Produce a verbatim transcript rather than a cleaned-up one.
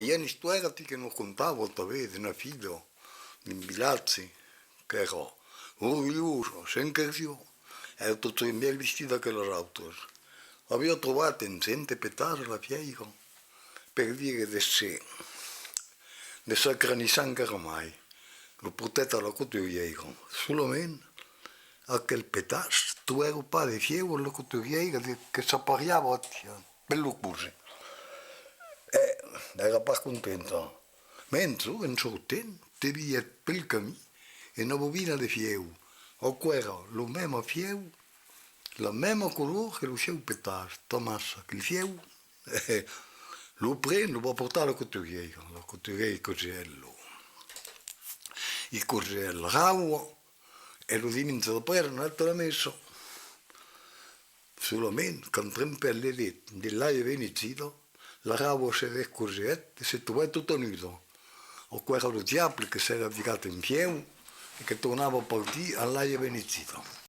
I a una istòria aquí que nos contava tanben d'una filha d'un vilatge qu'èra orgulhosa, sens caucion, èra tot un biais vestida que las autras. Aviá trobat un gente petarg a la fièira per dire de se, de s'acarnissar encara mai. Lo portèt a la coturièira. Solament, aquel petarg trobèron pas de fièu a la coturièira de, que s'apariava, tiens, per lo coser. E èra pas contenta. Mens, en sortent, te vièt pel camin una bobina de fièu. Aquò èra lo mème fièu, la mèma color que lo sieu petarg. T'amassa aquel fièu, lo pren, lo va portar a la coturièira. La coturièira i cosèt lo, i cosèt la rauba, e lo dimenge d'après anèt a la messa. Solament, quand trempèt le det de l'aiga benegida, la rauba se descosèt e se trobèt tota nuda. Aquò èra lo diable que s'èra virat un fièu e que tornava partir a l'aiga benegida.